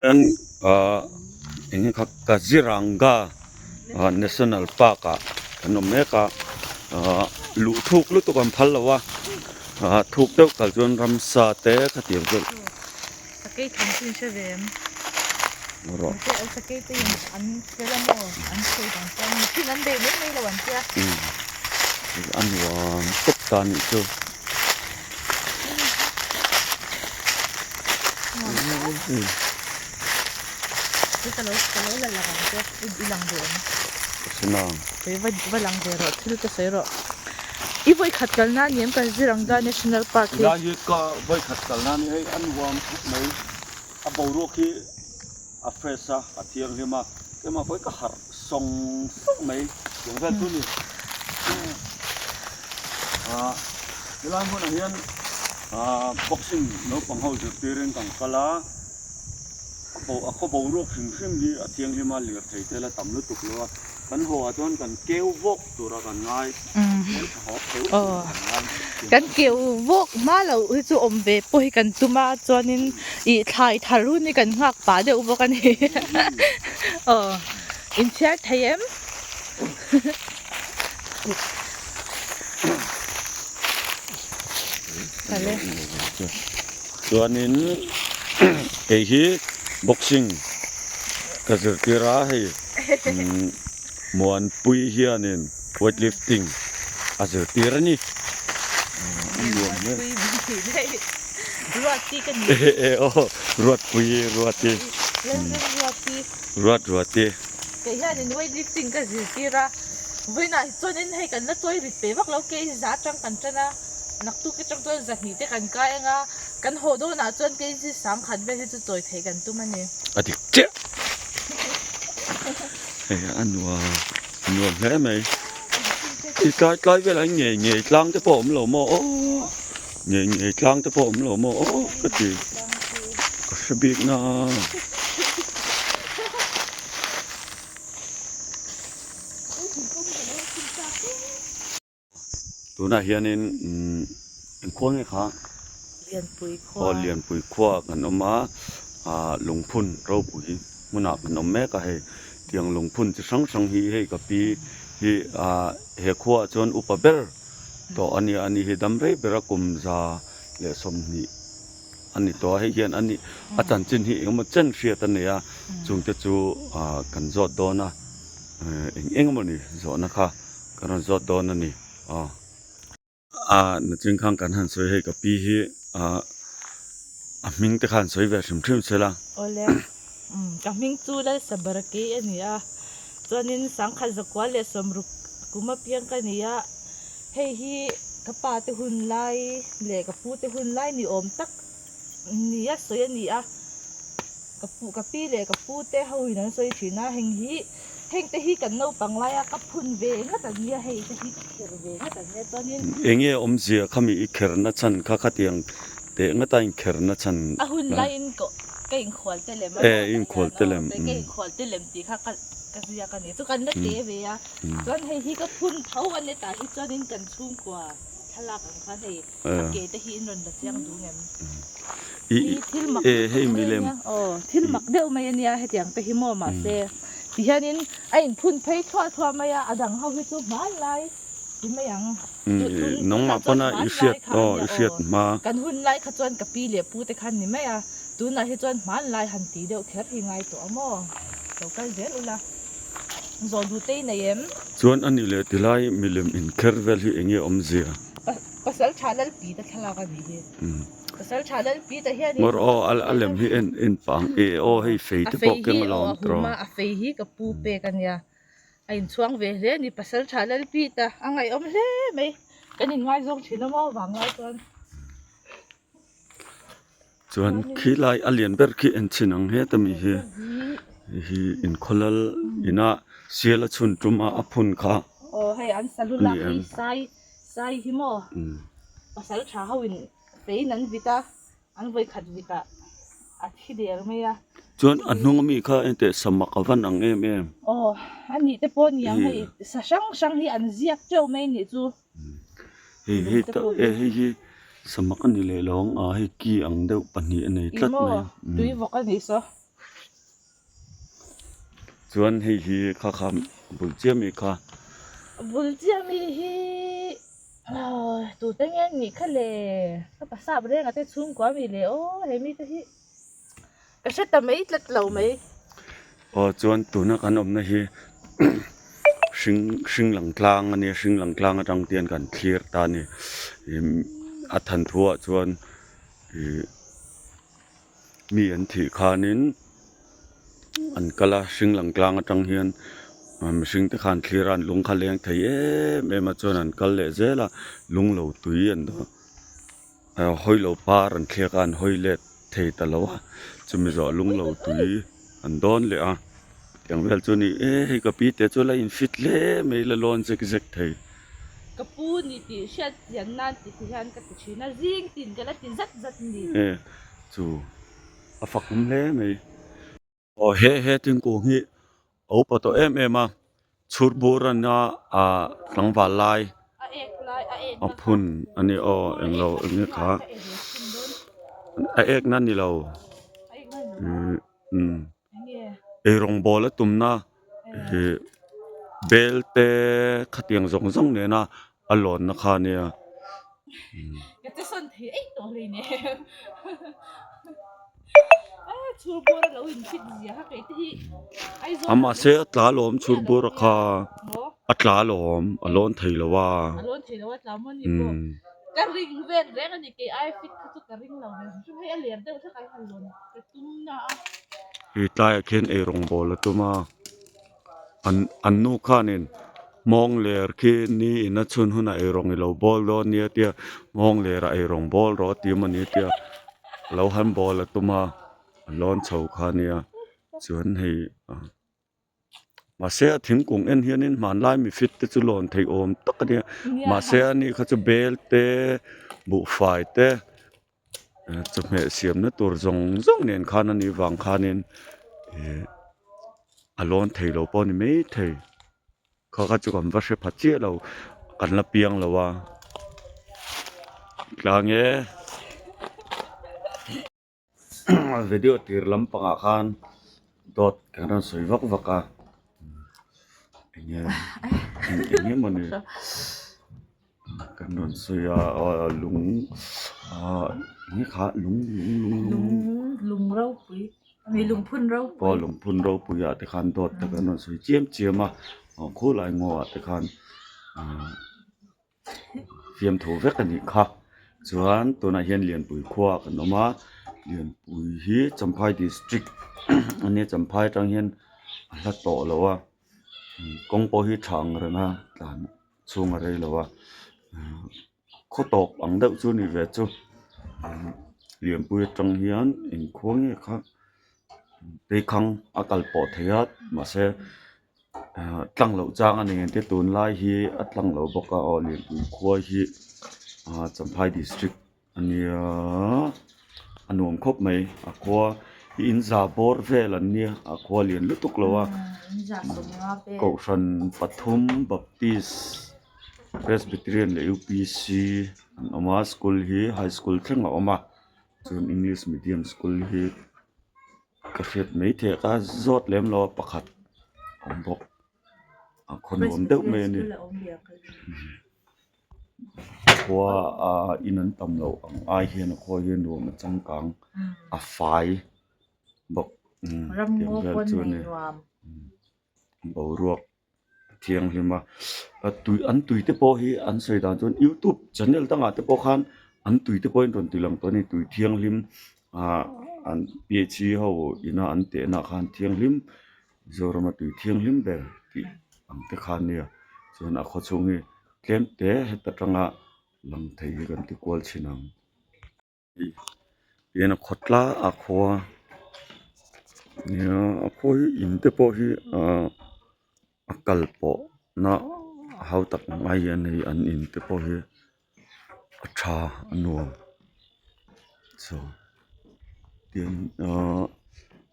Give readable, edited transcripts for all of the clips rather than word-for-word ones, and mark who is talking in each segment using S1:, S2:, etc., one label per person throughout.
S1: Ahh eng nge kha Kaziranga National Park ah kan awm mek a ahh luh thuk lutuk an phal lo a ahh thuk deuh kal chuan ramsa te khatiang chu
S2: Sakei tham chu in hre ve em? Mahse an sakei te in an fel a maw an sawi dan chuan mihring an bei mai mai lo an tia.
S1: A nuam tawp ta a nih chu.
S2: Ka lo ka lo la lang ang che i lang duh em?
S1: Ka hre nang.
S2: Hei va va lang ve rawh thil te sawi rawh. I vawi khat kal na ni em Kaziranga National Park hi?
S1: Lai hi ka vawi khat kal na ni hei a nuam khawp mai. A boruak hi a fresh a, a thianghlim a, keimah pawh hi ka harh sawng sawng mai tiang vel chu a ni. Ahh helai hmunah hian ahh boxing naupang ho zirtirin kan kal a, a khaw boruak hrim hrim hi a thianghlim a, lirthei te la tam lutuk lo a, kan haw ah chuan kan keu vawk tura kan ngai.
S2: Aw kan keu vawk hma loh hi chu awm ve pawh hi kan tum a chuanin ih thlai thar hun hi kan nghak pah deuh bawk a ni aw inchhiar thei em
S1: Chuanin kei hi boxing ka zirtir a hei. Muanpui hianin weight lifting a zirtir a ni.
S2: Muanpui min tih daih. Ruati ka ni.
S1: E aw Ruatpui Ruati.
S2: Lalrem Ruati.
S1: Ruat Ruati.
S2: Kei hianin weight lifting ka zirtir a. Vawiinah hi chuanin hei kan la chawi rit pe vak lo kei za atang kan tan a. Naktuk atang chuan zahnih te kan kai anga kan haw dawnah chuan kei hi sangkhat vel hi chu chawi theih kan tum a ni.
S1: A dik chiah. Hei a nuam a nuam hle mai ti tlai tlai velah hian ngei ngei tlang te pawh a awm lo maw aw ngei ngei tlang te pawh a awm lo maw aw ka ti ka hre bik na Tunah hianin eng khua nge kha?
S2: Lianpui khua.
S1: Aw Lianpui khua kan awm a, ah lungphun ropui hmunah kan awm mek a hei. Tiang lungphun chi hrang hrang hi hei ka pi hi ah he khuaah chuan upa ber tawh a nia, ani hi dam rei ber a kum 120 a ni tawh a, hei hian ani a chanchin hi engemaw chen hriat a nei a, chungte chu ah kan zawt dawn a, eng eng emaw ni zawhna kha. Ka rawn zawt dawn a ni aw. A nachin khan kan han sawi hei ka pi hi a hming te khan sawi ve hrim hrim se la.
S2: Awle ka hming chu Lalsabaraki a ni a, chuanin Sangkhat Zakua leh Sawmruk kum apiang ka ni a, hei hi ka pa te hun lai leh ka pu te hun lai ni awm tak nia sawi a ni a, ka pu ka pi leh ka pu te ho in an sawi thin a, heng hi. Heng te hi kan naupang laia ka phun ve ngat an nia, hei te hi ka kher ve ngat an nia chuanin.
S1: Enge awmzia khami i kherna chhan kha khatiang teh ngata in kherna chhan.
S2: A hun laiin ka ka inkhual te lem a
S1: E inkhual te lem.
S2: Ka inkhual te lem tih kha ka ka ziak a ni chu kan la te ve a, chuan hei hi ka phun tho a ni tah hi chuanin kan chhungkua thlalak ang khan hei a ke te hi in rawn la chiang duh ngem. Hei thil mak
S1: hei milem.
S2: Aw thil mak deuh mai a nia hetiang te hi maw mahse Tihianin a inphun phei thluah thluah mai a, a dang ho hi chu hmanlai ti mai ang.
S1: Nangmah pawn a i hriat aw i hriat hma.
S2: Kan hun lai kha chuan ka pi leh pu te khan ni mai a, tunah hi chuan hmanlai han ti deuh kher hi ngai tawh a maw? Lo kal zel ula, zawh duh te i nei em?
S1: Chuan a nih leh tilai milem inkher vel hi enge awmzia?
S2: Pasal tha Lalpi te thlalak a nih hi. Pasal tha Lalpi ta hian
S1: Ngawr aw a lem hi en en pang e aw hei fei te pawh keng alawm tawh.
S2: A fei hi aw a hum a, a fei hi ka pu pek a nia. A inchhuang ve hle a ni Pasal tha Lalpi ta a ngaihawm hle mai. Kan inngaizawng thin a maw vang lai chuan.
S1: Chuan khi lai a lian ber khi en chhin ang het ami hi hi inkhawlal ina sial a chhun tum a a phun kha
S2: Aw hei an salu lak hi sai sai hi maw pasal tha ho in feiin an vit a an vawi khat vit ah a thi der mai a.
S1: Chuan a hnung ami kha enteh samak a van ang em em.
S2: Aw a nih te pawh ni ang hei sa hrang hrang hi an ziak teuh mai nih chu.
S1: Hei hei tak e hei hi samak a ni leh lo ang a hei ki ang deuh pahnih a nei tlat mai.
S2: Tui vawk a nih saw.
S1: Chuan hei hi kha kha bul chiah mi kha.
S2: Bul chiah mi hi tute nge nih kha le ka pasap reng a te chhungkua mi le aw he mi te hi ka hre ta mai tlat lo mai.
S1: Aw chuan tuna kan awmna hi hring hring lang tlang a nia hring lang tlang atang te hian kan thlir ta a ni a than thu ah chuan ih Mi an thih khanin an kal a hring lang tlang atang hian mihring te khan thlir a an lung kha leng thei em em a chuan an kal leh zel a lung lo tui an hawi lo par an thliak a an hawi let thei ta lo a chumi zawh lung lo tui an dawn leh a tiang vel chu a ni e hei ka pi te chu la in fit hle mai la lawn zek zek thei.
S2: Ka pu ni tih hriat chian nan ti ti hian ka ti thin a zing tin ka la ti zat zat ni.
S1: E chu a fak awm hle mai. Aw he he thingkung hi a upa tawh em em a chhur bur ana ah tlangval lai a phun a ni aw englo eng nge kha a ek na ni lo umm eirawng bawl a tumna ih bel te khatiang zawng zawng nena a lawnna kha a nia. A mahse a tla lawm chhur bur a kha a tla lawm a lawn thei lo a. Hei tlaiah khian eirawng bawl a tum a an an nu khanin hmawng ler khi ni in a chhun hunah eirawng i lo bawl dawn nia tia hmawng lerah eirawng bawl rawh a ti a mawni tia a lo han bawl a tum a a lawn chho kha nia chuan hei. Mahse a thingkung en hianin hmanlai mi fit te chu lawn theih awm tak a nia mahse a ni kha chu bel te buhfai te chawhmeh siamna tur zawng zawng nen khan a nih vang khanin ih a lawn thei lo pawh a ni maithei kha kha chu kan va hre pha chiah lo kan la piang lo a tlang e. Video tir lampangah khan dawt kan rawn sawi vak vak a enge eng emawni kan rawn sawi a aw lung ah enge kha lung lung lung lung
S2: lung ropui mi lungphun ropui
S1: aw lungphun ropui ah te khan dawt te kan rawn sawi chiam chiam a aw khulai ngaw ah te khan ah. Fiamthu vek a nih kha chuan tunah hian Lianpui khua kan awm a Lianpui hi Champhai district a nia Champhai atang hian a hla tawh lo a kawng pawh hi tha ang reng a tlan chhung a rei lo a khaw tawp ang deuh chu a ni ve chu Lianpui atang hian engkhua nge kha Teikhang a kal pawh thei a mahse. Ahh tlang loh chang a ni ang te tunlai hi a tlang lo bawk a aw Lianpui khua hi ahh Champhai district a nia a nuam khawp mai a khua hi in za bawr vel an nia a khua lian lutuk lo a kohhran pathum baptist presbyterian leh U P C an awm a school hi high school thleng a awm a chuan english medium school hi. Ka hriat mai theih a zawt lem lo a pakhat a awm bawk a khaw nuam deuh mai a ni khua a in an tam loh ang ai hian a khua hi a nuam a changkang a fai bawk tiang vel chu a ni boruak. Thianghlim a a tui an tui te pawh hi an sawi dan chuan youtube channel dangah te pawh khan an tui te pawhin rawn ti lang tawh a ni tui thianghlim ah an P H E ho ina an tehna ah khan thianghlim Mizoram a tui thianghlim ber tih ang te kha a nia chuan a khaw chhung hi tlem te heta tanga lang thei hi kan ti kual thin ang. Tihian a khaw tla a khua nia a khua hi in te pawh hi ahh a kal pawh na hau tak mai a ni an in te pawh hi a tha a nuam chaw tin ahh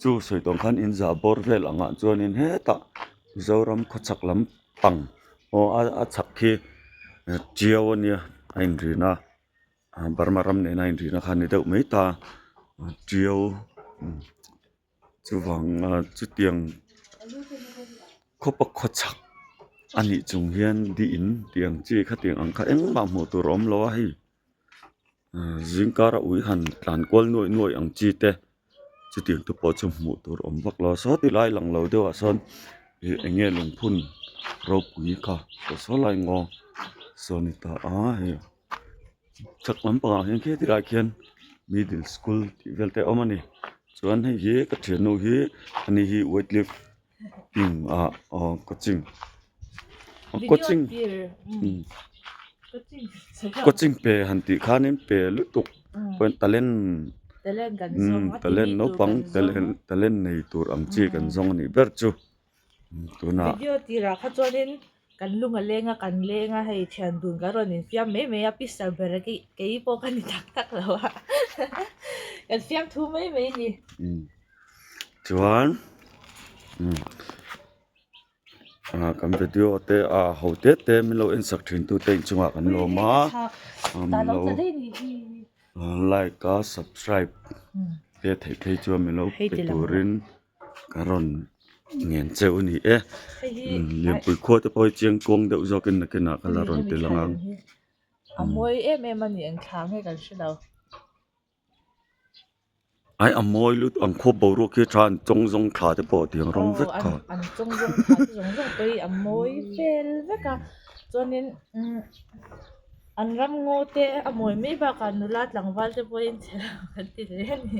S1: chu sawi tawng khan in zah bawr vel ang ah chuanin hetah Mizoram khawchhak lam pang aw a chhak khi tiau a nia a inrin a. Burma ram nena inrihna kha a ni deuh mai ta tiau chuvang chutiang Khawpa khawchhak a nih chung hian di in tih ang chi khatiang ang kha engmah hmuh tur a awm lo a hei zingkara ui han tlan kual nuai nuai ang chi te chutiang te pawh chu hmuh tur a awm vak lo a saw ti lai lang lo deuh ah sawn ih eng nge lungphun ropui kha saw saw lai ngaw saw a ni ta a hei chhak lampangah hian khi tilai khian middle school tih vel te a awm a ni chuan hei hi ka thiannu hi ani hi weight lift. Eng ah aw coaching coaching coaching pe han tih khanin pe lutuk pawhin talent talent naupang talent talent nei tur ang chi kan zawng a nih ber chu tunah.
S2: Video tirah kha chuanin kan lung a leng a kan leng a hei thian dun kan rawn infiam mai mai a pistol ber a kei pawh ka ni tak tak lo a kan fiam thu mai mai a ni.
S1: Chuan ah kan video te ah ho te te min lo en sak thin tu te inchungah kan lawm a min lo like a subscribe te theih phei chuan min lo pe turin ka rawn ngen cheu a ni e lianpui khua te pawh hi chiang kuang deuh zawkin nakinah ka la rawn ti lang ang.
S2: A mawi em em a ni eng thla nge kan hre lo.
S1: Ai a mawi lut ang khaw boruak hi tha an chawng zawng thla te pawh tiang rawng vek kha.
S2: An chawng zawng thla te zawng zawng pawh hi a mawi vel vek a chuanin umm an ram ngaw te a mawi mai bakah nula tlangval te pawhin chhe lo kan ti hle a ni.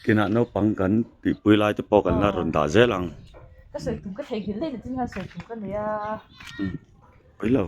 S1: Kinah naupang kan tihpui lai te pawh kan la rawn dah zel ang.
S2: Ka sawi tum ka theihnghilh daih na chin hian sawi tum ka nei a.
S1: Pawi lo.